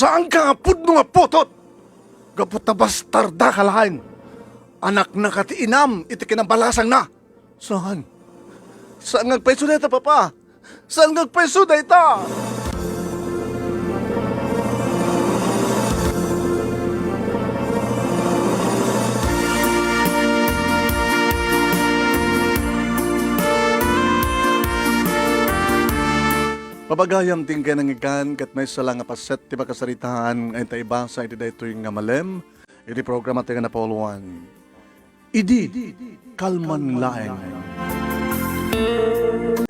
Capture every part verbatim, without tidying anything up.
Saanka nga pudno nga putot? Gapu ta bastardaka laeng. Anaknaka ti inam iti kinabalasangna. Saan? Saan nga agpayso dayta, Papa? Saan nga agpayso dayta? Papagayam ti inggay nangikan ket maysa la nga paset ti pakasaritaan nga inta ibasa iti daytoy nga malem iti programa ti nga napauluan. Idi kalman laeng.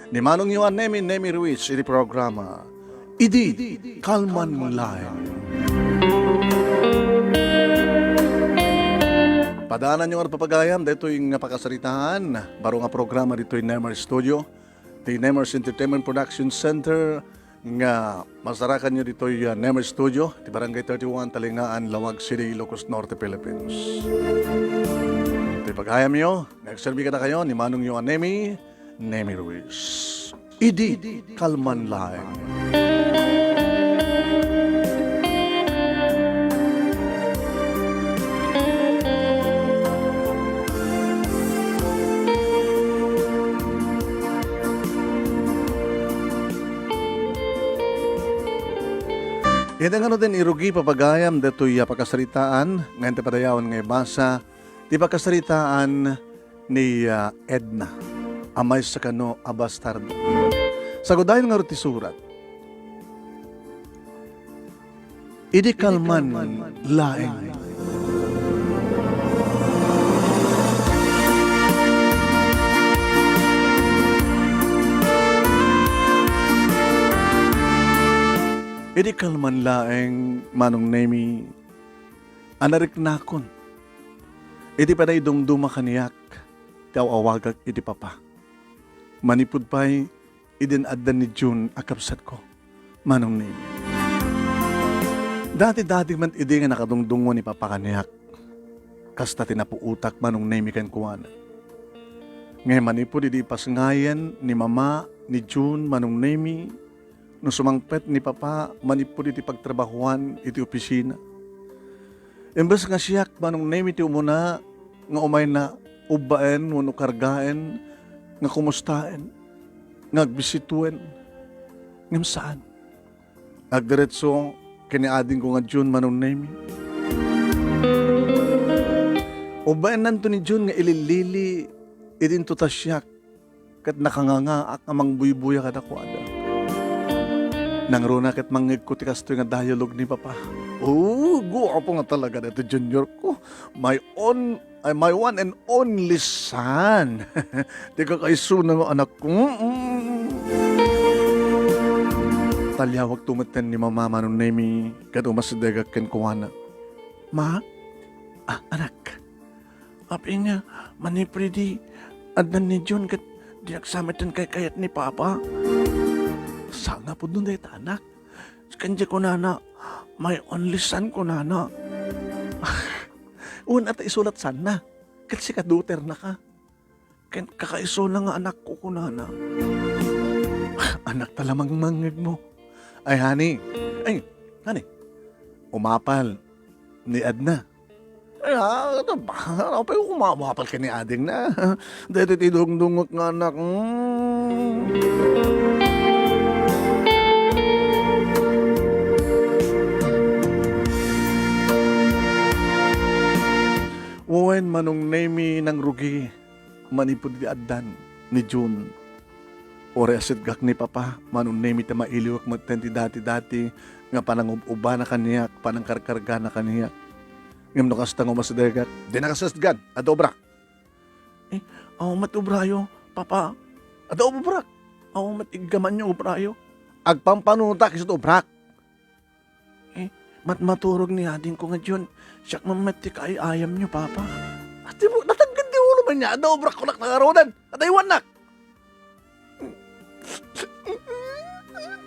Ni manongyo a Nemi, Nemi Ruiz iti programa Idi Kalman Laeng. Padaananyo nga papagayam daytoy nga pakasaritaan, baro nga programa ditoy Nemer Studio, ti Nemers Entertainment Production Center, nga masarakanyo ditoy, ah, Nemer Studio, ti Barangay thirty-one, Talingaan, Laoag City, Ilocos Norte, Philippines. Iti pagayamyo, nagserbi kadakayo ni manongyo a Nemi, Nemi Ruiz. Idi kalman laeng. Iti ngaruden, irugi papagayam daytoy a pakasaritaan nga inta padayawan nga ibasa, ti pakasaritaan ni, ah, Edna, a maysa kano a bastardo. Sagudayon ngarud ti surat. Idi kalman laeng. Idi kalman laeng, Manong Nemi, a nariknakon iti panaydumduma kaniak ti aw-awagak iti papa. Manipud pay idin addan ni June a kabsatko, Manong Nemi. Dati-dati met idi nga nakadungdungngo ni papa kaniak, kasta ti napuotak, Manong Nemi, kenkuana. Ngem manipud idi ipasngayen ni mama ni June, Manong Nemi, no sumangpet ni papa manipud iti pagtrabahoan iti opisina. Imbes nga siak, Manong Nemi, ti umuna nga umayna ubbaen wenno kargaen nga kumustaen, nga agbisitoen, ngem saan. Agdiretso ken ni adingko nga June, Manong Nemi. Ubbaennanto ni June nga ilillili idinto ta siak ket nakangangaak a mangbuybuya kadakuada. Nangruna ket mangngegko ti kastoy nga dialogue ni Papa. Oh, guapo nga talaga daytoy junior ko. My own, ay, my one and only son. Ti kakaisuna nga anakko. Mm. Taliawagto metten ni Mama, Manong Nemi, ket umasidegak kenkuana. Ma? Ah, anak. Apay nga, manipud idi addan ni June ket dinak sa metten kaykayat ni Papa. Saan nga pudno dayta, anak? Ken di kunana, "My only son," kunana. Wen, ata isulat sanna. Ket sika, daughter na ka. Ken kakaisuna nga anakko, kunana. Anak ta la mangmangngegmo. Ay, honey. Ay, honey. Umapal ni Edna. Ay, ah, ano ba? Apay ko kumawapal ken ni adingna. Daytoy ti dungdungot nga anak. Mm. Wen, Manong Nemi, nangrugi manipud iti addan ni June. Uray asidegak ni Papa, Manong Nemi, ta mailiwek metten ti dati-dati nga panangub-ubana kaniak, panangkarkargana kaniak. Ngem no kasta nga umasidegak, dinak asidegen, adda obrak. Eh, awan met obrayo, Papa. Adda obrak. Awan met iggamanyo obrayo. Agpampanunotak isu ti obrak. Eh, matmaturog ni adingko nga June, siak man met ti kaay-ayamyo, Papa. Ati mo, natangken ti ulo man niya, adda obrak kunak nangarodan. Adda iwannak.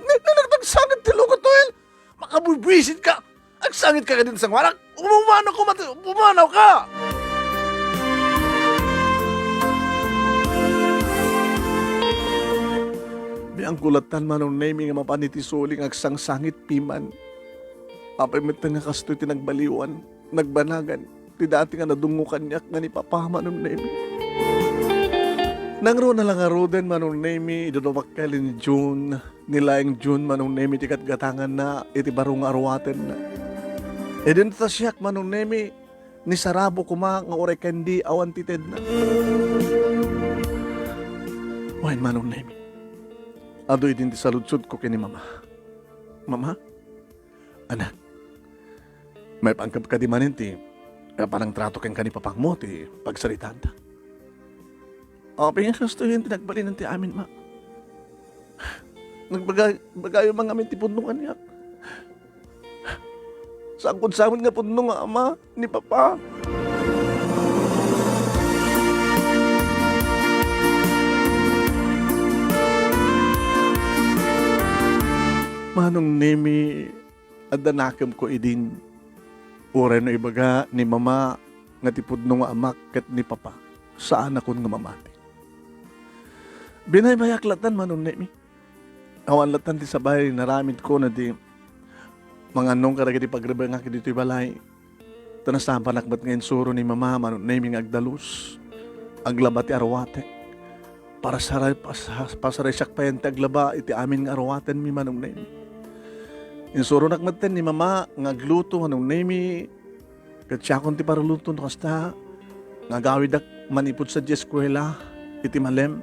Nagtagsangit ti lukot, Noel. Makabuybuisit ka. Agsangit ka kadin sanguanak. Umumanaw ka, mati-, umumanaw ka. Biangko lattan, Manong Nemi, nga mapan iti suling agsangsangit piman. Apay metten nga kastoy ti nagbaliwan, nagbanagan, ti dati nga nadungngo kaniak nga ni Papa, Manong Nemi. Nangruna la ngaruden, Manong Nemi, idunobak kali ni June, ni laeng June, Manong Nemi, ti gatgatanganna iti baro nga aruatenna. Idin ta siak, Manong Nemi, ni sarabo koma nga uray ken di awan ti tedna. Wen, Manong Nemi, adu idin ti saludsodko ken ni Mama. Mama, anak, maipanka kadi manen ti panangtrato kenka ni Papangmo ti pagsaritaanta? Apay nga kastoyen ti nagbalin ti amin, Ma. Nagbaga-, bagayo man ngamin ti pudno kaniak. Saanko sa met nga pudno nga ama ni Papa. Manong Nemi, adda nakemko idin. Uray no ibaga ni Mama nga ti pudno nga amak ket ni Papa, saanakon nga mamati. Binaybayak lattan, Manong Nemi. Awan lattan ti sabali nga aramidko no di mangannong kadagiti pagrebengak ditoy balay. Ta nasapanak met nga insuro ni Mama, Manong Nemi, nga agdalus, aglaba ti aruatek. Para saray, pas-, pasaray siak payen ti aglaba iti amin nga aruatenmi, Manong Nemi. Insuronak metten ni Mama nga agluto, Manong Nemi, ket siakon ti paruluto no kasta, nga agawidak manipud sadiay eskuela iti malem,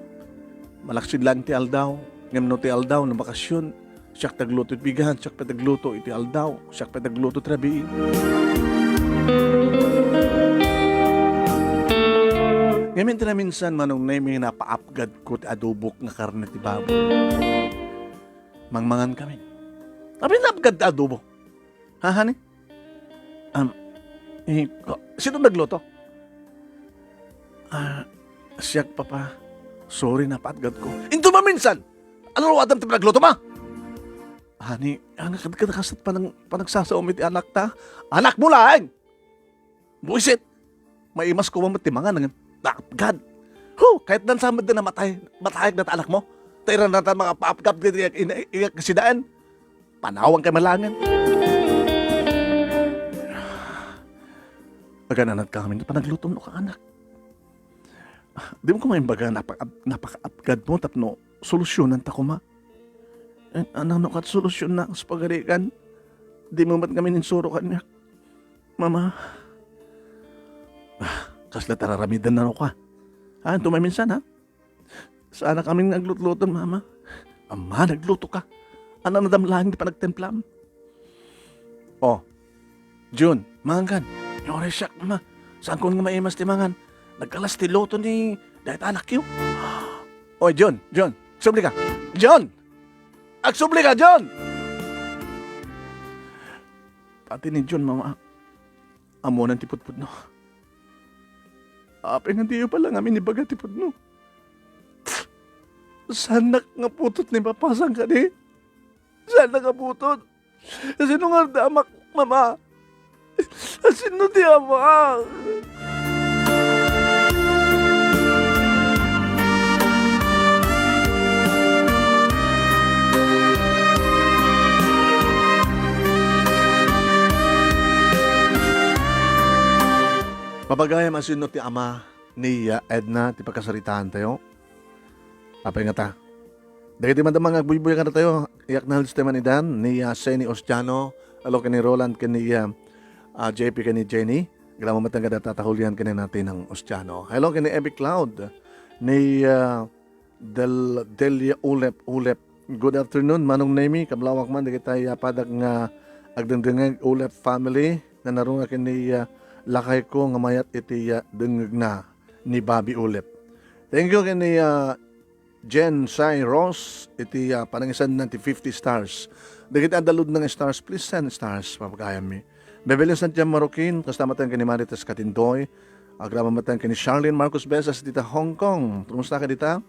malaksid laeng ti aldaw, ngem no ti aldaw, no bakasyon, siak ti agluto iti bigat, siak pay ti agluto iti aldaw, siak pay ti agluto iti rabii. Ngem iti naminsan, Manong Nemi, napaapgadko ti adobok nga karne ti baboy. Mangmangan kami. Apay naapgad ti adobo? Ha, honey? Um, eh, ko-, sino nagluto? Ah, siak, Papa. Sorry, napaapgadko. Inton maminsan, ano aruatam ti panaglutom? Honey, ania kadkadas panang-, panagsasaom iti anakta? Anakmo laeng! Buisit! Maimas koma met ti mangan, ngem naapgad. Hu! Kayatdan sa met namatay, matayag data anakmo. Ta iran natan makapaapgad iti iyak, ina-, iyak kasidaen. Panawanka malangen. Agananadka ngamin ti panaglutom no kaanak. Dimo koma imbaga napaka-, napakaapgadmo tapno solusyonanta koma. Eh, ano, no kat solusyon na sa pagarikan? Dimo met ngamin insuro kaniak. Mama. Ah, kasla tararamidan na ka. Ha, anto maminsan, ha? Saanak ngamin nga aglutluto, Mama. Ama, nagluto ka. Ano, nadamlaeng ti panagtemplam? Oh, Jun, mangan. Uray siak, Mama. Saanko nga maimas ti mangan? Nagkalas ti luto ni dayta anakyo. Oy, Jun, Jun, agsubli ka. Jun! Agsubli ka, Jun! Pati ni Jun, Mama. Ammonan ti pudpudno. Apay nga diyo pay la ngamin ibaga ti pudno? Saanak nga putot ni Papa, saan kadi? Saanak nga putot? Sino nga adda amak, Mama? Sino ti amak? Papagayam, a sino ti ama ni, ah, Edna ti pagkasaritaantayo? Apay ngata? Dagiti madama nga agbuybuya kadatayo, iyak na haldes ti man-idan ni, ah, Seni Ostiano, hello ken ni Roland ken ni, ah, ah, J P ken ni Jenny. Agraman met kadata Julian ken ni Natinang Ostiano. Hello ken ni Ebi Cloud, ni, ah, Del-, Delia Ulep, Ulep. Good afternoon, Manong Nemi. Kablawak man dagiti, ah, padak nga agdengdengngeg, Ulep family. Nanaruna ken ni, ah, lakayko nga mayat iti, ah, dengngegna ni Bobby Ulep. Thank you ken ni, ah, Jen Sai Ross iti, ah, panangisanna ti fifty stars. Dagiti adda ludneng stars, please send stars, papagayammi. Bebelin Santiam Marukin, kasta met ken ni Marites Katindoy, agraman met ken ni Charlene Marcos Besas dita Hong Kong. Kumusta ka dita?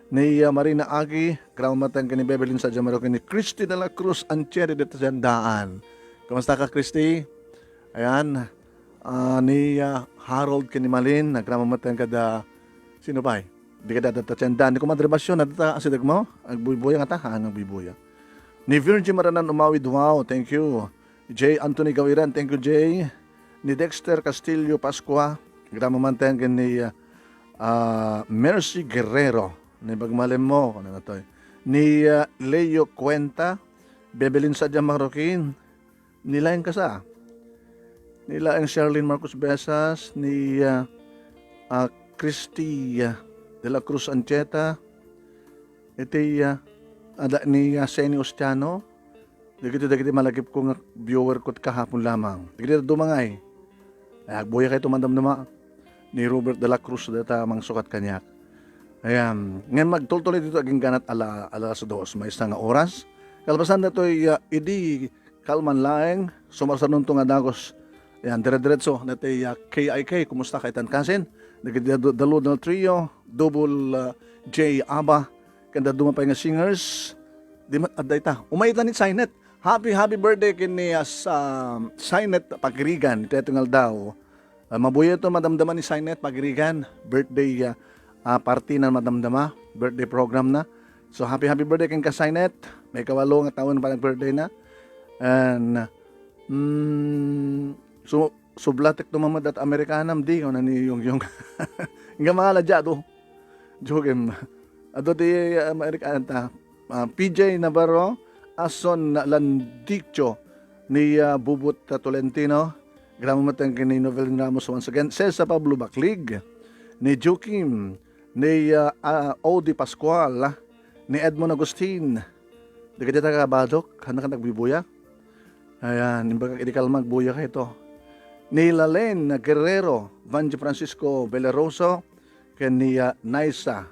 Ni, ah, Marina Agi, agraman met ken ni Bebelin Santiam Marukin, ni Christy de la Cruz Ancheri dita Sandaan. Kumusta ka, Christy? Ayan. Ah, ni, ah, Harold ken ni Malin, agraman met kada, sino pay? Di kada adda ta tienda. Ni Comadre Basyon, adda ta asidegmo? Agbuybuya ngata, ha? Agbuybuya. Ni Virgie Maranan Umawid, wow, thank you. J. Anthony Gawiran, thank you, J. Ni Dexter Castillo Pascua, agraman man ken ni, ah, Mercy Guerrero, ni Bagmalemmo, ano na to, eh? Ni, ah, Leo Cuenta, Bebelin Sadia Marroquin, ni laeng kasa. Ni laeng Charlene Marcos Besas, ni, ah, ah, Christy, ah, de la Cruz Ancheta, iti, ah, ada ni, ah, Seni Ostiano, dagiti, dagiti malagipko nga viewer ko ti kahapon lamang. Dagiti dadduma ngay. Ay, agbuya kayto madamdama ni Robert de la Cruz data mangsukat kaniak. Ayan. Ngem magtultuloy dito agingganat ala, alas dos, maysa nga oras. Kalpasan datoy, ah, idi kalman laeng, sumarsanonto nga dagus. Ayan, dire-diretso, datoy, ah, K I K, kumusta kaytan kasin? Dagiti Dal-, Daludal Trio, Double, ah, J Aba, ken dadduma pay nga singers. Di met adda ita. Umay ita ni Sainet. Happy, happy birthday ken ni, ah, sa Sainet Pagirigan, iti nga aldaw. Ah, mabuya to madamdama ni Sainet Pagirigan, birthday, ah, ah, party na madamdama, birthday program na. So, happy, happy birthday ken ka, Sainet. May kawalo nga taon pa nag-birthday na. And, mm, so, sublatek to mamad at Amerikanam, di, o nani yung, yung. Nga mga ladya to. Jokem. Ato ti, ah, Amerikanta, ah, P J Navarro, Ason Landicho, ni, ah, Bubut Tolentino, agraman met ken ni Novelin Ramos once again, Cesar Pablo Baclig, ni Joaquim, ni, ah, ah, Odi Pascual, ni Edmond Agustin, dagiti taga Badoc, hanna kan agbubuya. Ayan, imbagak idi kalman agbuya kayto. Ni Lalen Guerrero, Vanji Francisco Veleroso, ken ni, ah, Naisa,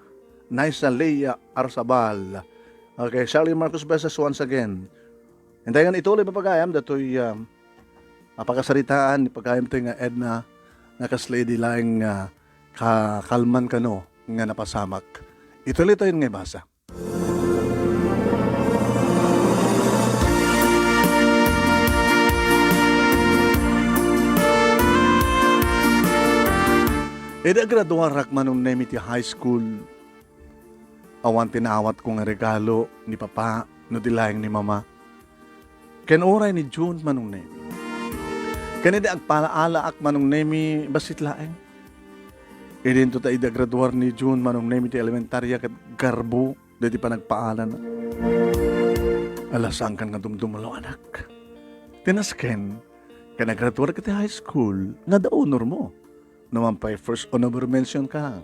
Naisa Lea Arsabal. Okay, Charlie Marcos Besas once again. Intayan ituloy, papagayam, datoy, ah, a pakasaritaan ni pagayam toy nga Edna nga kasla idi laeng, ah, ka-, kalman kano nga napasamak. Ituloy tayo nga ibasa. Idi agraduarak, Manong Nemi, ti high school, awan ti naawatko nga regalo ni Papa no di laeng ni Mama. Ken uray ni June, Manong Nemi. Ken idi agpaalaalaak, Manong Nemi, bassit laeng. Idinto ta idi agraduar ni June, Manong Nemi, ti elementaria ket garbo daydi panagpaalana. Ala, saankan nga dumdumulo, anak. Ti nasken, ken agraduar ket ti high school, nga adda honor mo. Numan pay first honorable mention ka.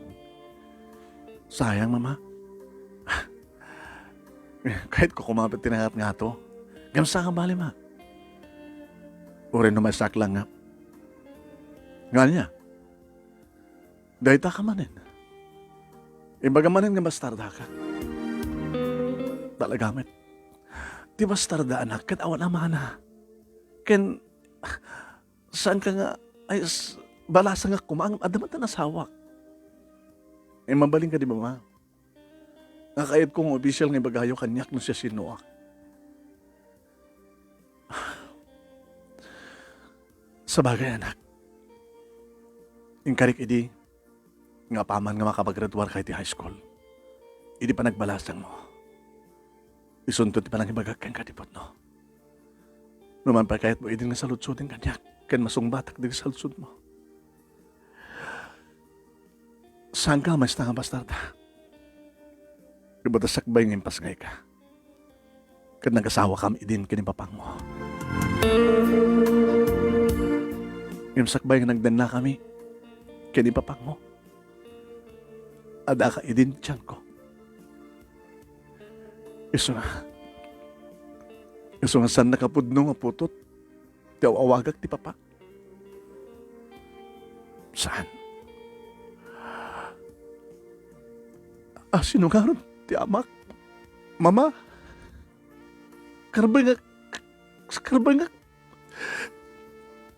Sayang, Mama. Kayatko koma met ti nangatngato. Ngem saan nga bali, Ma? Uray no maysakto lang nga. Nga ania? Dayta ka manen. Ibaga manen nga bastardaka. Talaga met. Ti bastarda, anak, ket awan amana. Ken, saanka nga, ay, s-, balasangak koma, adda met asawak. Eh, mabalin ka, di ba, Ma? Nga kayatko nga opisyal nga ibagayo kaniak no siasinoak. Sabagay, anak. Inkarik idi nga apaman nga makapagraduar ka iti high school, idi panagbalasangmo, isunto ti panangibagak kenka ti pudno. Numan pay kayatmo idin nga saludsoden kaniak ken masungbatak dagiti saludsodmo. Saanka maysa nga bastarda. Ibaga sakbay nga impasngayka. Ket nagasawakami idin ken ni papangmo. Ngem sakbay nga nagdannakami ken ni papangmo, addaka idin ti tianko. Isu nga, isu nga saan nakapudno nga putot ti aw-awagak ti papa. Saan? A, sino ngarud ti amak? Mama? Karbengak, karbengak,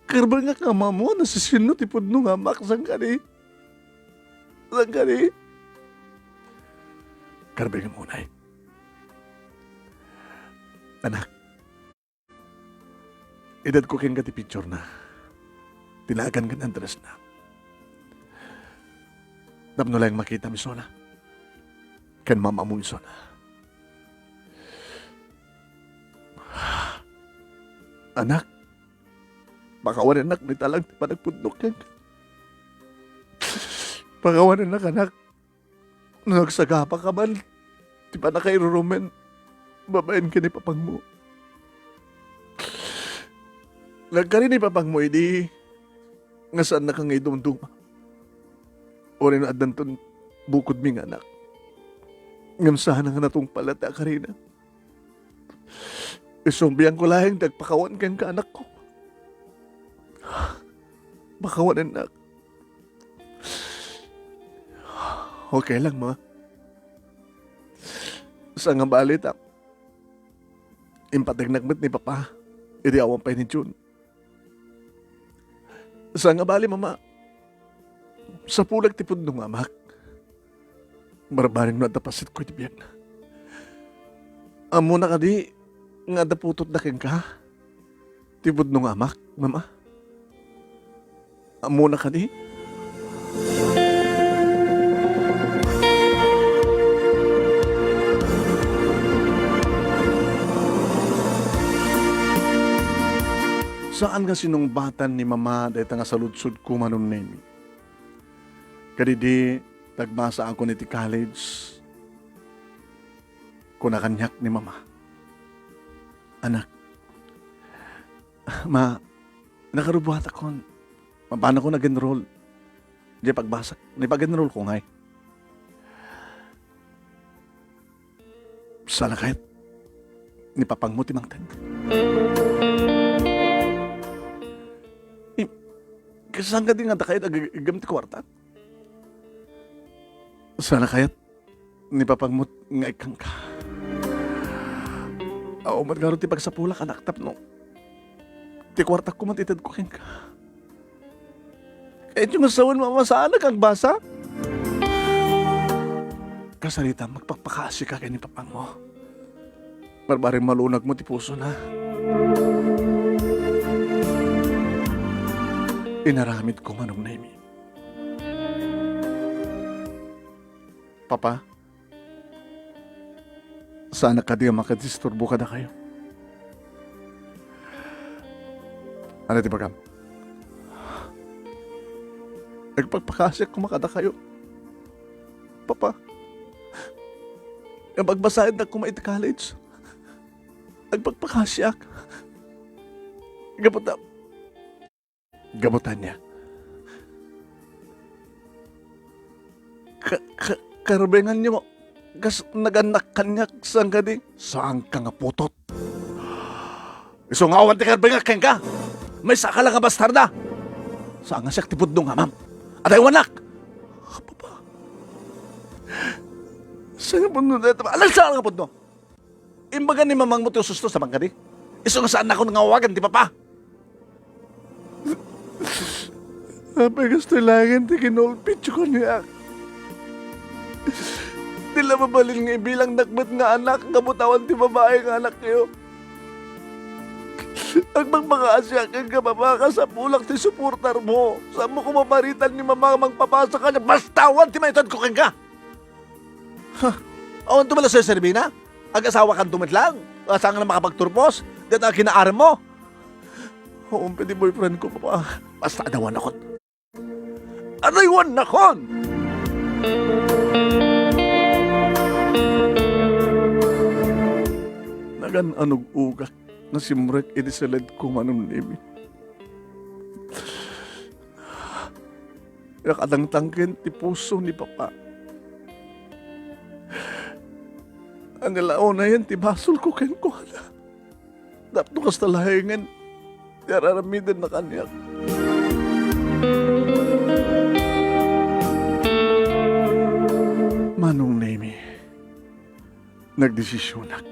karbengak nga ammo no sisino ti pudno nga amak, saan kadi? Saan kadi? Karbengam unay. Anak, idadko kenka ti picture na. Ti nagan ken address na. Tapno laeng makitam isuna. Ken mam-ammo isuna. Anak, Pakawanennak ni talang ti panagpudno kenka. Pakawanennak, anak, no nagsagaba ka man ti pannakairurumen babaen ken ni papangmo. Nagkari ni papangmo idi nga saannaka nga idumduma. Uray no addanton bukodmi nga anak, ngem saan nga natungpal ti akarina. Isumbianko laeng ti agpakawan kenka, anakko. Pakawanennak. Okay lang, ma. Saan nga bali ta impategnak met ni Papa idi awan pay ni Jun. Saan nga bali, Mama, sapulak ti pudno nga amak. Barbareng no adda pasitko iti biagna. Ammona kadi nga adda putotda kenka ti pudno nga amak, Mama? Ammona kadi? Saan nga sinungbatan ni Mama dayta nga saludsodko, Manong Nemi. Kadidi, nagmasaakon iti college, kuna kaniak ni Mama, "Anak, ma, nakarubuatakon. Mapanakon nag-enroll. Di pagbasa, ni pag-enroll ko ngay." Saan a kayat ni papangmo ti mangted? Im-, saan kadi nga adda kayat agigam ti kuarta? Saan a kayat ni papangmo nga ikkanka? Awan met ngarud ti pagsapulak, anak, tapno ti kuartak koma ti itedko kenka. Kayatyo nga sawen, Mama, saan a kang basa? Kasarita, magpakpakaasi ka ken ni papangmo. Barbareng malunagmo ti pusona. Inaramidko, Manong Nemi. Papa, saanak kadi a makadisturbo kadakayo. Ania ti ibagam? Agpakpakaasiak koma kadakayo, Papa. Agbagbasaan koma iti college. Agpakpakaasiak. Gapu ta Gapu ta ania? Ka-, ka-, karbenganyo kas nagannak kaniak, saan kadi? Saanka nga putot. Isu nga awan ti karbengak kenka. Maysaka la nga bastarda. Saan nga siak ti pudno nga amam. Adaywannak. Papa. Saan nga pudno dayta? Alan saan nga pudno? Imbaga ni mamangmo ti ususto, saan kadi? Isu nga saannakon nga awagan ti papa. Apay, kastoy laengen ti kinulpityo kaniak. Di la mabalin nga ibilangnak met nga anak gapu ta awan ti babai nga anakyo. Agpakpakaasiak kenka, Papa, kasapulak ti suportarmo. Saanmo koma paritan ni Mama nga mangpapasa kaniak basta awan ti maitedko kenka. Ha? Awanto met la serserbina? Ag-asawakanto met laeng? Saan nga makapagturpos dayta a kinaaremmo? Awan pay ti boyfriend ko, Papa. Basta adaywanakon. Adaywannakon! Nagan-anug-ugak nga simrek iti saledko, Manong Nemi. Nakatangtangken ti puso ni Papa. Ania la unayen ti basolko kenkuana. Tapno kasta laengen ti ar-aramidenna kaniak. Manong Nemi, nagdesisionak.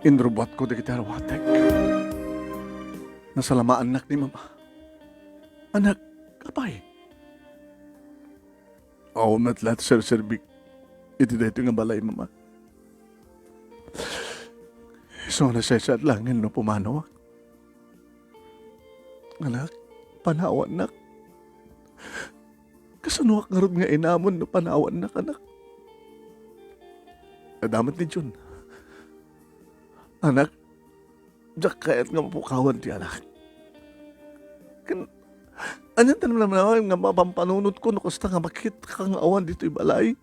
Inrubuatko dagiti arwatek. Nasalamaannak ni Mama. Anak, apay? Awan met la ti serserbik iti daytoy nga balay, Mama. Isu a nasaysayat laengen no pumanaw. Anak, panawannak. Kasanoak ngarud nga inamon no panawannak, anak? Adda met ni Jun. Anak, diak kayat nga mapukawan ti anak. Ken, ania ti namnamaen nga mapampanunotko no kasta nga makitak nga awan ditoy balay?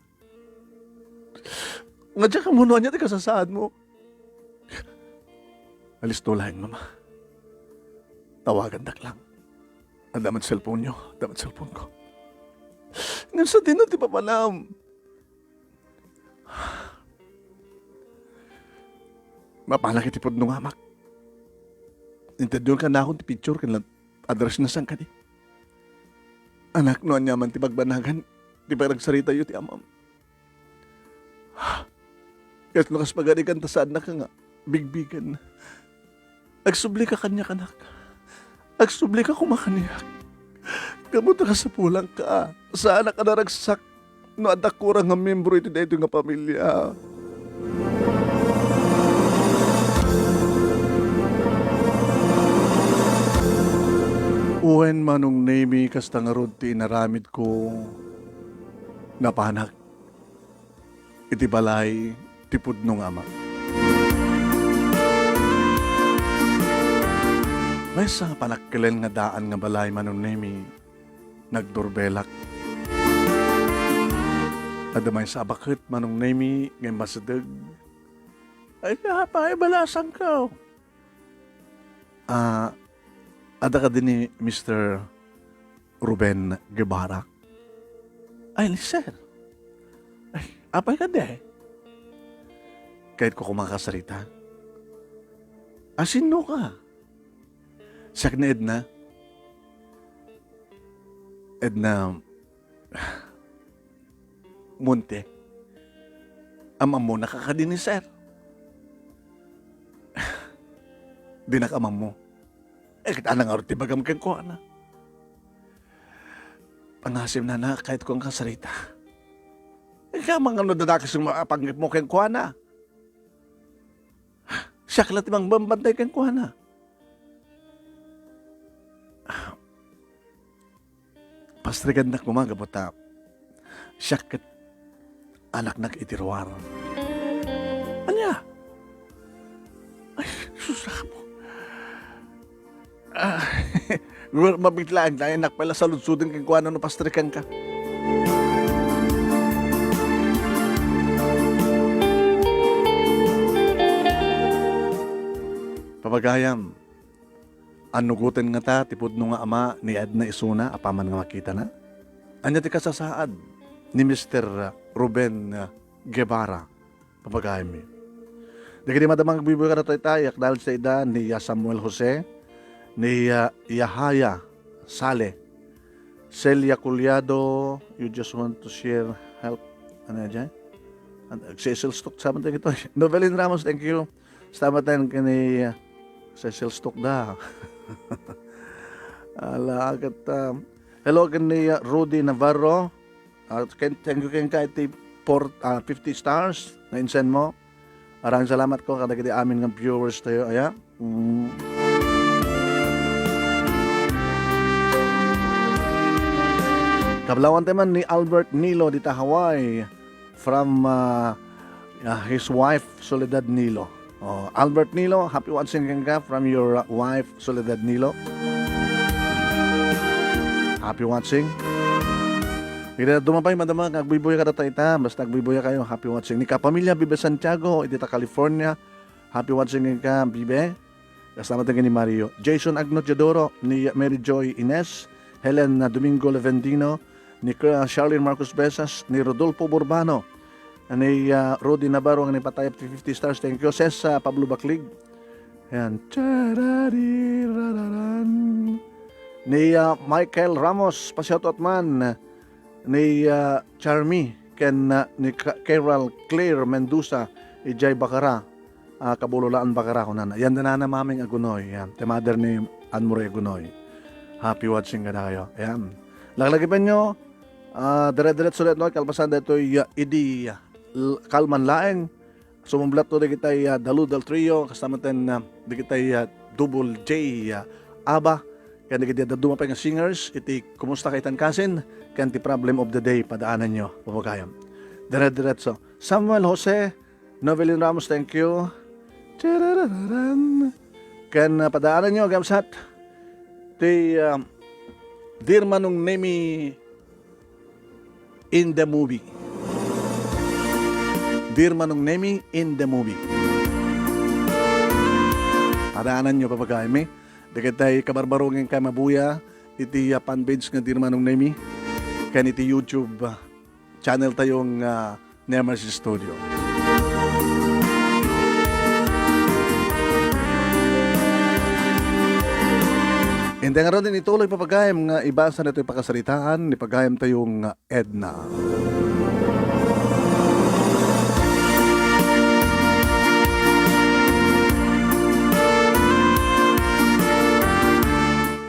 Nga diak ammo no ania ti kasasaadmo. Alisto laeng, Mama. Tawagandak lang. Adda met cellphone-yo, adda met cellphone-ko. Ngem sadino ti papanam? Mapanak iti pudno nga amak. Intedyon kanakon ti picture ken la-, address-na saan kadi. Anak, no ania man ti bagbanagan ti panagsaritayo ti amam. Ket no kas pagarigan ta saannak nga bigbigen. Agsublika kaniak, anak. Agsublika koma kaniak. Gapu ta kasapulanka, saanak a naragsak no adda kurang nga miyembro iti daytoy nga pamilia. Wen, Manong Nemi, kasta ngarud ti inaramidko, napanak iti balay ti pudno nga ama. Maysa nga panakkilen nga daan nga balay, Manong Nemi, nagdurbelak. Adda maysa a baket, Manong Nemi, nga immasideg. Ay, apay, balasangko. Ah, adda kadi ni Mister Ruben Guevara? Ay, ni Sir. Ay, apay kadi? Kayatko koma kasarita. Asinno ka? Siak ni Edna. Edna, Monte. Am-ammonaka kadi ni Sir? Dinak am-ammo. Eh, ket ania ngarud ti ibagam kenkuana? Panasem, nana, kayatko nga kasarita. Eh, kaya mangano dadakes nga mapanggepmo kenkuana? Siak la ti mangbambantay kenkuana. Pastrigannak koma gapu ta siak ket anaknak iti ruar. Ania? Ay, sus, apo. Ah, wer-, mabitlaan, dayanak pay la saludsoden kenkuana no pastrikanka. Papagayam, annugoten ngata ti pudno nga ama ni Edna isuna apaman nga makitana? Ania ti kasasaad ni Mister Ruben Guevara, papagayammi? Dagiti madama nga agbuybuyka kadatayo, ita, yakdal sa ida ni, ah, Samuel Jose, ni, ah, Yahaya Saleh, Celia Culiado, you just want to share help. Ano yan? Sesel stock sa amin ito. Novelin Ramos, thank you. Salamat tayo kini, uh, Cecil Stokda. Ala, ket, um, hello kini, uh, Rudy Navarro. Uh, ken-, thank you kenka iti por-, uh, fifty stars nga insend mo. Maraming salamat ko kadagiti amin nga viewers tayo, aya. Mm. Kablawan tayo man ni Albert Nilo dita Hawaii. From, uh, uh, his wife, Soledad Nilo. Oh, Albert Nilo, happy watching kenka from your, uh, wife, Soledad Nilo. Happy watching. Iti dadduma pay, madama, nga agbuybuykayo kadatayo ita, basta agbuybuykayo, happy watching. Ni kapamilya Bibe Santiago, iti ta California, happy watching kenka, Bibe. Kasama tayo ni Mario. Jason Agno Teodoro, ni Mary Joy Ines, Helen, uh, Domingo Levendino, ni Cra-, Charlene Marcos Besas, ni Rodolfo Burbano, ni, uh, Rudy Navarro, nga nagpatayab ti fifty stars. Thank you. Ses, uh, Pablo Baclig. Yan. Charari, rararan. Ni, uh, Michael Ramos, pa-shoutout man. Ni, ah, Charmy ken, ah, ni Ka-, Carol Claire Mendoza, idiay Bacara, ah, Kabulolaan, Bacara, kunana. Yan, danana Maming Agunoy, yan. Ti mother ni Anne Marie Agunoy. Happy watching kadakayo. Yan. Laglagipenyo, ah, dire-diretso daytoy, kalpasan daytoy, ah, idi, ah, l-, kalman laeng. Sumublatto dagitay, ah, Daludal Trio, kasama ten, ah, dagitay, ah, Double J, ah, Aba, ken dagiti dadduma pay nga singers, iti Kumusta Kaitan Kasin, ken ti Problem of the Day, padaananyo, papagayam. Dire-diretso. Samuel Jose, Novelin Ramos, thank you. Charararan. Ken, ah, padaananyo, gamsat. Ti, ah, Dear Manong Nemi in the movie. Dear Manong Nemi in the movie. Arananyo, papagaaymi, dagiti kabarbaruen nga mabuya iti, ah, fan page nga Dear Manong Nemi ken iti YouTube, ah, channel tayo nga Nemer's Studio. Inday ngaruden, ituloy, papagaayem, nga ibasa daytoy pakasaritaan ni pagaayem tayo nga Edna.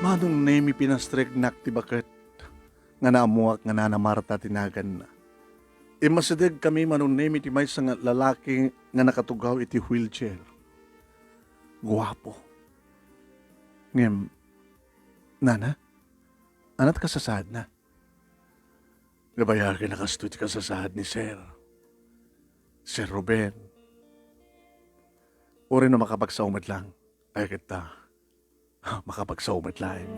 Manong Nemi, pinastreknak ti baket nga naammoak nga Nana Marta ti naganna. Immasidegkami, Manong Nemi, ti maysa nga lalaki nga nakatugaw iti wheelchair. Guapo. Ngem, Nana, ania ti kasasaadna? Nabayagen a kastoy ti kasasaad ni Sir, Sir Ruben. Uray no makapagsao met lang, ay, ket ta, makapagsao met laeng.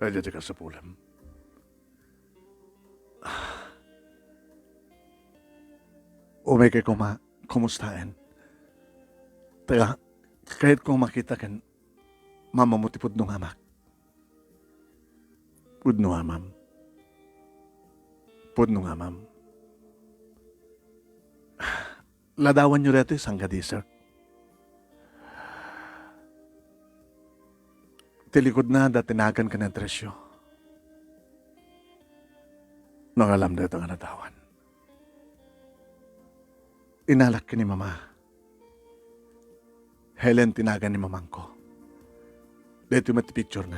Adda ti kasapulem. Umaykay koma kumustaen. Taga, kayatko makita ken mamammo ti pudno nga amak. Pudno nga amam. Pudno nga amam. Ladawanyo daytoy sangkadi, sir. Ti likudna, adda ti nagan ken addressyo. Nangalam dayta nga ladawan. Inalak ken ni Mama. Helen ti nagan ni mamangko. Daytoy met ti picturena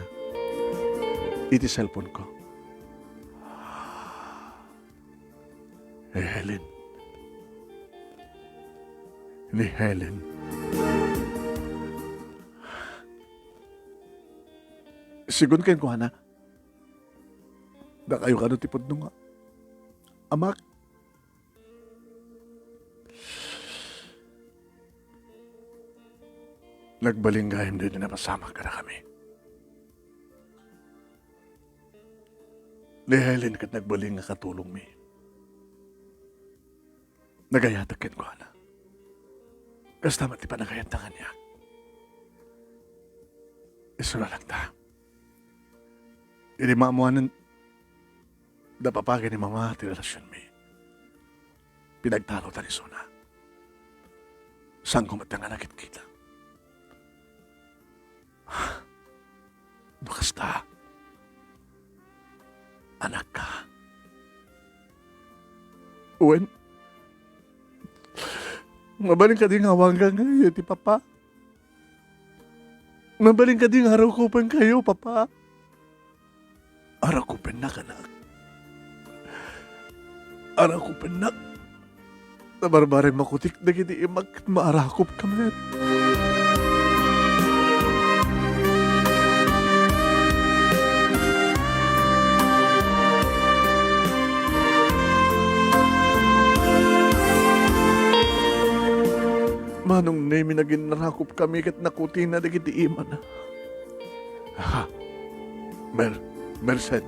iti cellphone-ko. Ni Helen. Ni Helen. Sigun kenkuana, dakayo kano ti pudno nga amak. Nagbalin gayam daytoy napasamak kadakami. Ni Helen ket nagbalin nga katulongmi. Nagayatek kenkuana. Kasta met ti panagayatna kaniak. Isuna latta. Idi maammoanen da papa ken ni Mama ti relasionmi, pinagtarotan isuna. Saanko met nga nakitkita. No kasta, anakka. Wen, mabalin kadi nga awagankayo ti papa? Mabalin kadi nga arakupenkayo, papa? Arakupennak, anak. Arakupennak. Nabarbarem makutik dagiti imak ket maarakupka met. Manong Nemi, nagin-arakupkami ket nakutina dagiti imana. Ha? Mer-, Merced,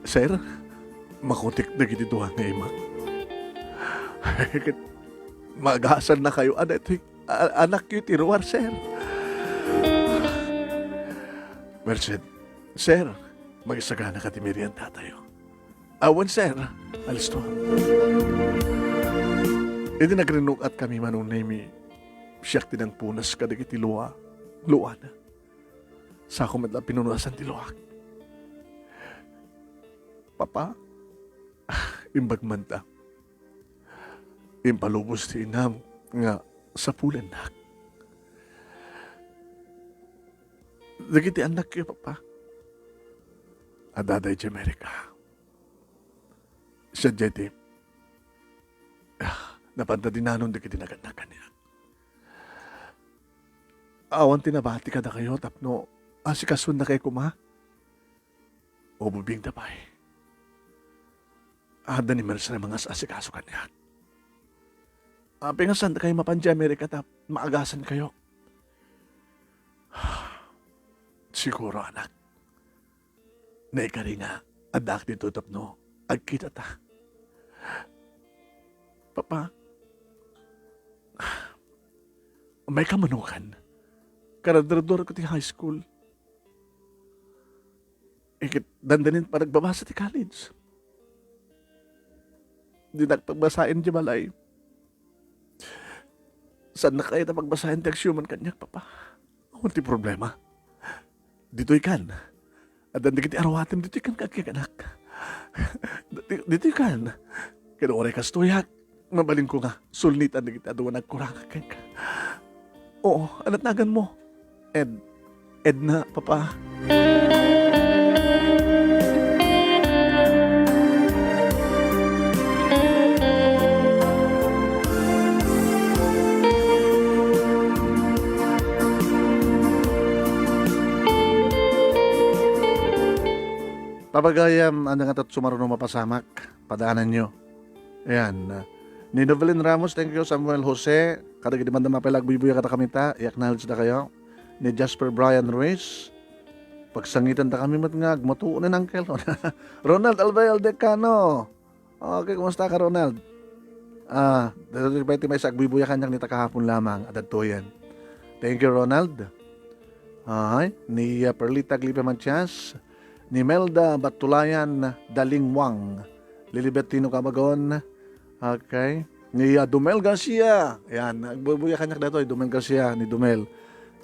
Sir, makutik dagiti dua nga imak. Ket magasannakayo a daytoy a-, anakyo ti ruar, Sir. Merced, Sir, magisagana ka ti meriendatayo. Awan, Sir. Alisto. Idi nagrinnukat kami, Manong Nemi, siak ti nangpunas kadagiti lua-, luana. Saako met la pinunasan ti luak. Papa, imbag man ta. Impalubos ti inam nga sapulennak. Dagiti annakyo, Papa, adda idiay Amerika. Sadiay ti, ah, napanta dinanon dagiti nagannak kaniak. Awan ti nabati kadakayo tapno asikasonnakayo koma? Ubing da pay. Adda ni Merced a mangas-asikaso kaniak. Apay nga saandakayo mapan idiay Amerika ta maagasankayo? Siguro, anak. Naikari nga, addaak ditoy tapno agkitata. Papa, may kamanukan. Karadrador ko ti high school. Iket dandanin panagbabasa ti college. Dinak pagbasaen ti balay. Saannak kayat a pagbasaen ti agsiuman kaniak, Papa? Awan ti problema. Ditoy kan. Addan dagiti aruatem ditoy kan, kagkaganak. Ditoy, ditoy kan. Ken uray kastoyak, mabalinko nga sulnitan dagiti adu a nagkurangak kenka. Oo, anat naganmo. Ed, Edna, Papa. Papagayam, anda nga tat sumaruno mapasamak, padaananyo. Ayan, ah, ni Novelin Ramos, thank you. Samuel Jose, kadagiti manda mapay la agbuybuya kada kamita, i-acknowledge da kayo. Ni Jasper Brian Ruiz, pagsangitan ta kami met nga agmatuo ni Uncle. Ronald Albay Aldecano. Okay, kumusta ka, Ronald? Ah, datoy pay ti maysa agbuybuya kaniak ni ta kahapon lamang, adda tuyen. Thank you, Ronald. Ay, ni, ah, Perlita Aglipe Matias, ni Melda Batulayan Dalingwang, Lilibet Tino Cabagon, okay, ni, ah, Dumel Garcia, yan, agbubuya kaniak datoy, Dumel Garcia, ni Dumel,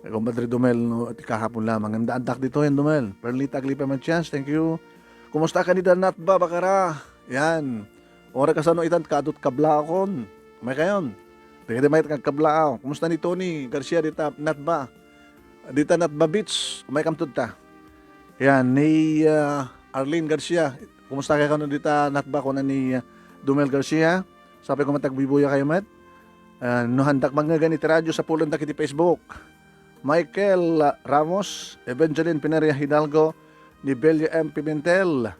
eh, Compadre Dumel, no, ti kahapon lamang, adda-addak ditoy, yan, Dumel, Perlita Aglipe Matias, thank you. Kumusta ka ni Danat ba, Bakara? Yan, Oray kasano itan kaadut kablaakon. Umay kayon. Dagiti mayat nga agkablaaw. Kumusta ni Tony Garcia dita Natba? Dita Natba Beach. Umay kamtud ta. Yan, ni, ah, Arlene Garcia. Kumusta kayo kano dita Natba? Kuna ni, ah, Dumel Garcia. Sapay ko met agbuybuya kayo met. Ah, no handak mangngegani ti radyo, sapulen dagiti Facebook. Michael, ah, Ramos, Evangeline Pineria Hidalgo, ni Belia M. Pimentel.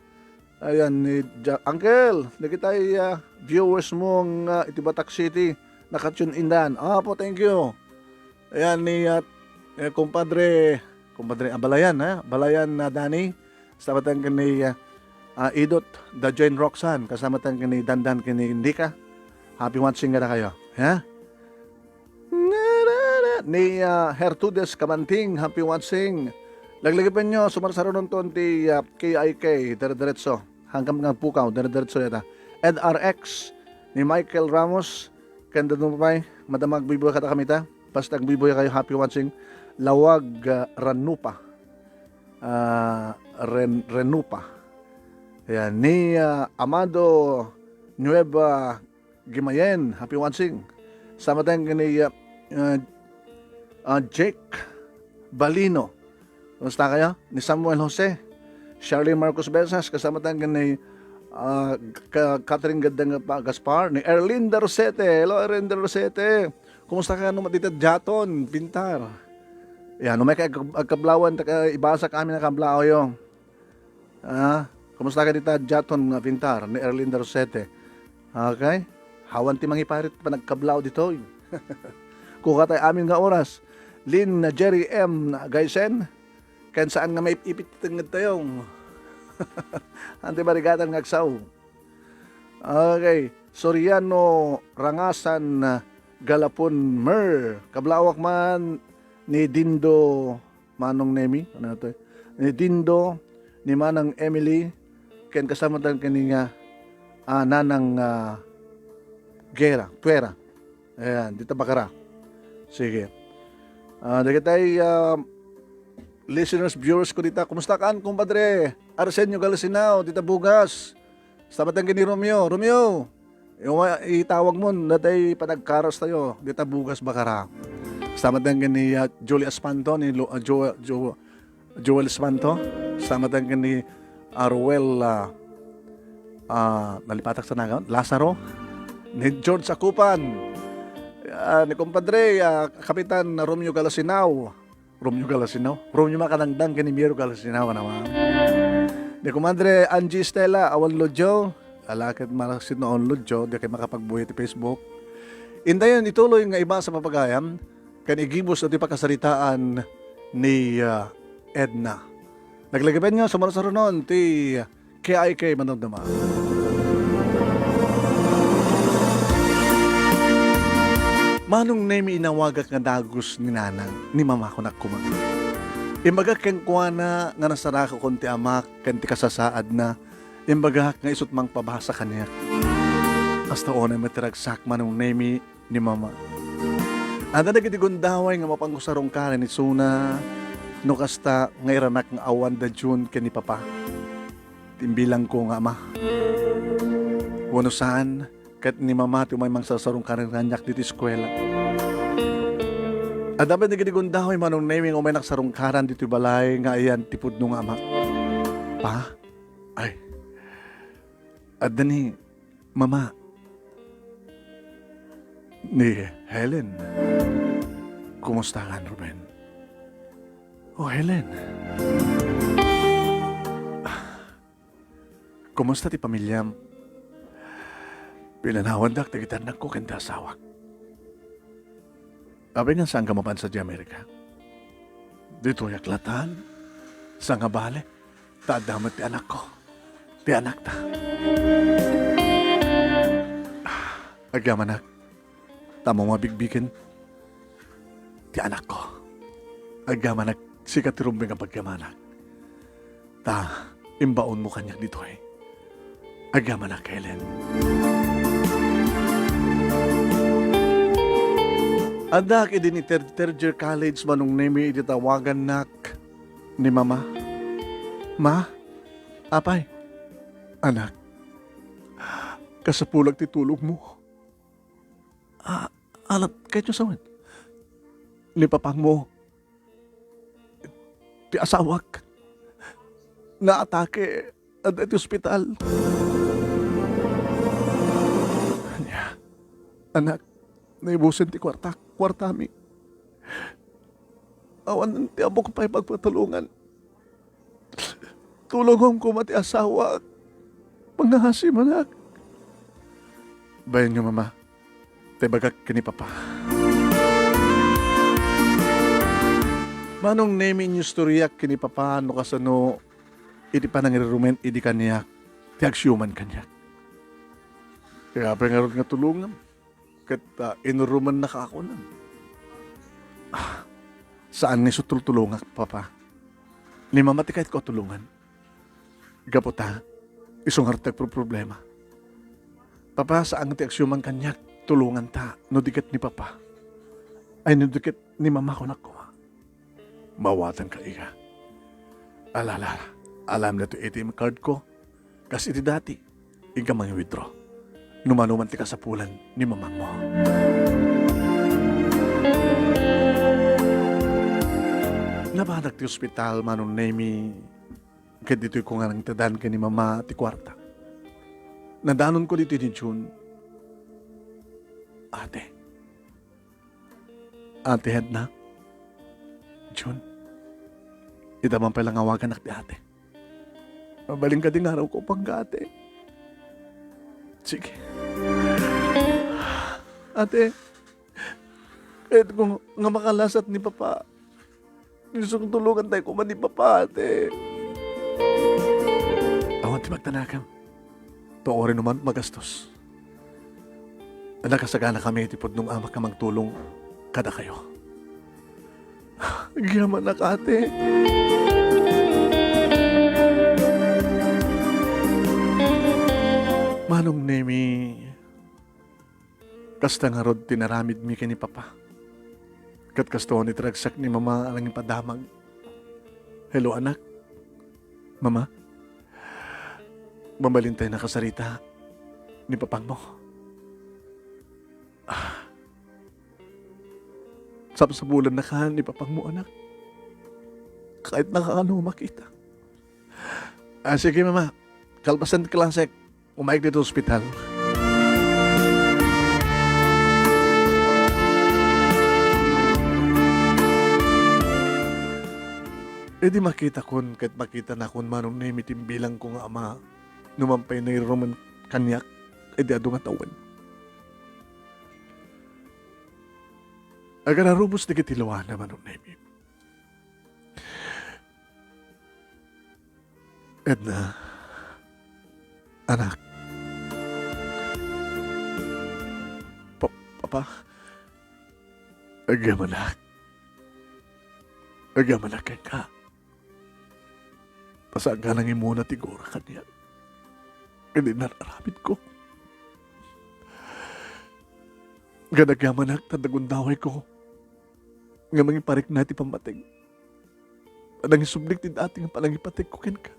Ayan, ni Ja-, Uncle, dagitay, ah, viewers mo nga iti Batac City, naka-tune in dan. Apo, thank you. Ayan, ni, ah, eh, kumpadre, kumpadre, ah, Balayan, ha? Balayan na Danny. Kasama tayo ni, ah, ah, Idot, da Jane Roxanne. Kasama tayo ni Dandan, kini Indika. Happy watching kada kayo, ha? Ni, ah, Hertudes Kamanting, happy watching. Laglagipenyo, sumarsarunon ton ti, ah, K I K, dire-diretso. Hanggang nga pukaw, dire-diretso yata. Ed R X, ni Michael Ramos, ken dano pay, madama agbuybuya kada kamita. Basta agbuybuya kayo, happy watching. Lawag, ah, Ranupa. Ah, Ren-, Renupa. Ayan, ni, ah, Amado Nueva Gimayen, happy watching. Sama tayo ni, uh, uh, uh, Jake Balino. Kumusta kayo? Ni Samuel Jose. Charlene Marcos Besas, kasama tayo ni, uh, Ka-, Catherine Gadang pa-, Gaspar, ni Erlinda Rosete. Hello, Erlinda Rosete. Kumusta ka no matitad Jaton, Pintar? Yan, umay ka ag-, agkablawan, ta ka, ibasa ka amin ang kablao yung. Ah, kumusta ka dita, Jaton nga Pintar, ni Erlinda Rosete? Okay? Hawan ti mangiparit panagkablao ditoy. Kukatay amin nga oras. Lin Jerry M. Gaisen, ken saan nga maipipit ti tengnged tayo? Anti barigatan nga agsaw. Okay. Soriano Rangasan Galapon Mer. Kablawak man ni Dindo Manong Nemi, ano to? Ni Dindo, ni Manang Emily, ken kasama tayo kani nga, ah, Nanang, ah, Gera, Puera. Ayan, dita Bakara. Sige. Ah, dagitay, ah, listeners, viewers ko dita. Kumusta kaan, kumpadre? Arsenio Galasinao, dita Bugas. Sama tayo ni Romeo. Romeo, iwa-, itawag mo, natay panagkaros tayo. Dita Bugas, Bakara. Sama tayo ni, ah, Julie Espanto, ni Lo-, ah, Jo-, Jo-, Joel Espanto. Sama tayo ni, ah, Ruel, ah, ah, nalipatak sa nagan, Lazaro. Ni George Sakupan. Ah, ni kumpadre, ah, Kapitan Romeo Galasinao. Romeo Galasinao. Romeo Makadangdang ken ni Miro Galasinao naman. Ni Kumadre Angie Stella, awan lodyo. Ala ket malaksid no awan lodyo, di kay makapagbuhi ti Facebook. Indayon, ituloy nga ibasa papagayam, ken igibus ti pakasaritaan ni, ah, Edna. Laglagipenyo, sumarsarunon ti K I K Manamnama. Manong Nemi, inawagak nga dagus ni nanang, ni mama kunak koma. Imbagak kenkuana nga nasarakakon ti amak ken ti kasasaadna. Imbagak nga isut' mangpabasa kaniak. Kasta unay met ti ragsak, Manong Nemi, ni mama. Adda dagiti gundaway nga mapanko sarungkaran isuna, no kasta nga iranak nga awan da Jun ken ni papa. Timbilangko nga ama. Wenno saan, ket ni mama ti umay mangsarsarungkaran kaniak ditoy eskuela. Adda met dagiti gundaway, Manong Nemi, nga umay nagsarungkaran ditoy balay nga ayan ti pudno nga amak. Pa? Ay. Adda ni Mama. Ni Helen. Kumusta kan, Ruben? Oh, Helen. Kumusta ti pamiliam? Pinanawandak dagiti annakko ken ti asawak. Apay nga saanka mapan sadiay Amerika? Ditoyak latta, sangabali, ta adda met ti anakko, ti anakta. Agyamanak, ta ammom a bigbigen ti anakko. Agyamanak, sika ti rumbeng a pagyamanak. Ta, imbaonmo kaniak ditoy. Agyamanak, Helen. Addaak idi ni third, third year college, Manong Nemi, idi tawagannak ni Mama. Ma? Apay? Anak, kasapulak ti tulongmo. Ah, alat, kayatyo sawen? Ni papangmo, ti asawak, naatake, adda iti ospital. Ania, anak, naibusen ti kuartak, kuartami. Awan ti ammok pay pagpatulongan. Tulongom koma ti asawak. Mangngaasim, anak. Bayenyo, Mama. Ta ibagak ken ni Papa. Manong Nemi, inyustoriak ken ni Papa no kasano iti panangirirumen idi kaniak ti agsiuman kaniak. Kaya apay ngarud nga tulongam? Ket, ah, inurumennaka a kunam. Ah, saan nga isu tultulongak, Papa. Ni Mama ti kayatko a tulongan. Gapu ta, isu ngarud ti agproproblema. Papa, saan nga ti agsiuman kaniak, tulonganta, no di ket ni Papa. Ay, no di ket ni Mama, kunak koma. Maawatanka, ika. Ala, ala, alam na to A T M card ko. Kas iti dati, inka mangi-withdraw. No mano man ti kasapulan ni mamangmo. Nabanak ti ospital, Manong Nemi, ket ditoy ko nga nangtedan ken ni Mama ti kuarta. Nadanonko ditoy ni Jun. Ate, Ate Edna. Jun, ita man pay la nga awaganak ti ate. Mabalin kadi nga arawko pangga, ate? Sige. Ate, kayatko nga makalasat ni Papa. Isu nga tulonganta koma ni Papa, ate. Awan ti magdanagem. Pauray no man magastos. Nakasaganakami iti pudno nga amak nga mangtulong kadakayo. Agyamanak, ate. Manong Nemi, kasta ngarud ti naramidmi ken ni Papa. Ket kasta ni ti ragsak ni Mama a nangipadamag. Hello, anak. Mama, mabalin tay nakasarita ni papangmo. Ah. Sapsapulannaka ni papangmo, anak. Kayatnaka a makita. Ah, sige, Mama. Kalpasan ti klasek, umayk ditoy ospital. Idi makitakon ket makitanakon, Manong Nemi, timbilangko nga ama, no man pay nairumen kaniak idi adu nga tawen. Agararubos dagiti luana, Manong Nemi. Edna, anak. Pa-, Papa, agyamanak. Agyamanak kenka. Ta saan nga nangimuna ti gura kaniak idi nar-aramidko. Ngem agyamanak ta nagundawayko nga mangiparikna iti pammateg. Nangisublik ti dati nga panangipategko kenka.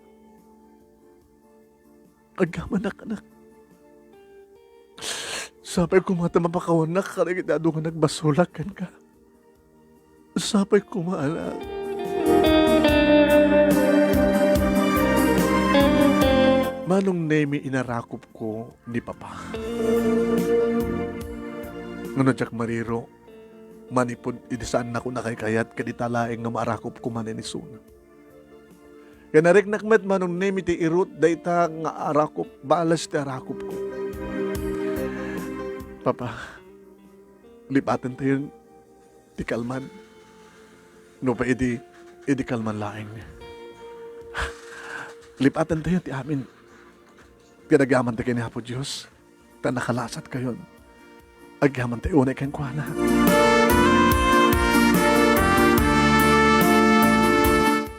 Agyamanak, anak. Sapay koma ta mapakawanak kadagiti adu nga nagbasolak kenka. Sapay koma, anak. Manong Nemi, inarakopko ni Papa. Ngem no diak mariro, manipud idi saannako nakaykayat ket ita laeng nga maarakop koma ni isuna. Ken nariknak met, Manong Nemi, ti irut dayta nga arakop, bales ti arakopko. Papa, lipatentayon ti kalman. Nupay idi, idi kalman laeng. Lipatentayon ti amin. Ken agyamanak ken ni Apo Dios. Ta nakalasatkayon. Agyamanak unay kenkuana.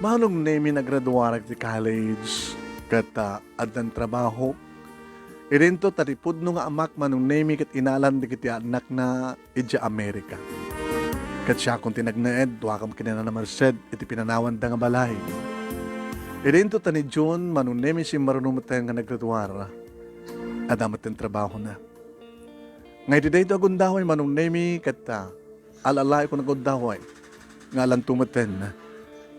Manong Nemi, nagraduarak ti college, ket, ah, addan trabaho. Idinto ta ti pudno nga amak, Manong Nemi, ket inalan dagiti annakna idiay Amerika. Ket siakon ti nagnaed, duakam ken ni Nana Merced iti pinanawanda nga balay. Idinto ta ni June, Manong Nemi, simmaruno metten nga nagraduar. Adda metten trabahona. Nga iti daytoy a gundaway, Manong Nemi, ket, ah, al-alaeko nga gundaway nga alanto metten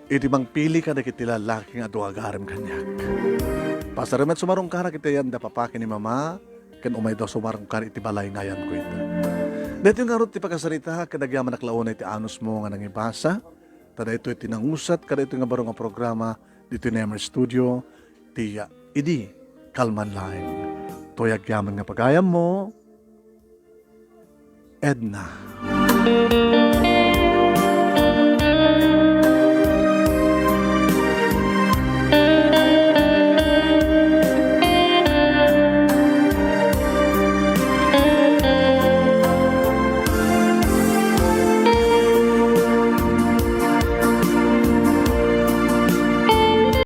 iti mangpili kadagiti lallaki nga adu agaram kaniak. Pasar met sumarungkarak iti ayanna Papa ken ni Mama, ken umayda sumarungkar iti balay nga ayanko ita. Daytoy ngarud ti pakasarita, ket agyamanak la unay ti anusmo nga nangibasa, ta daytoy ti nangusat kadaytoy nga baro nga programa ditoy Nemer Studio, ti Idi Kalman Laeng. Toy agyaman nga pagayammo, Edna.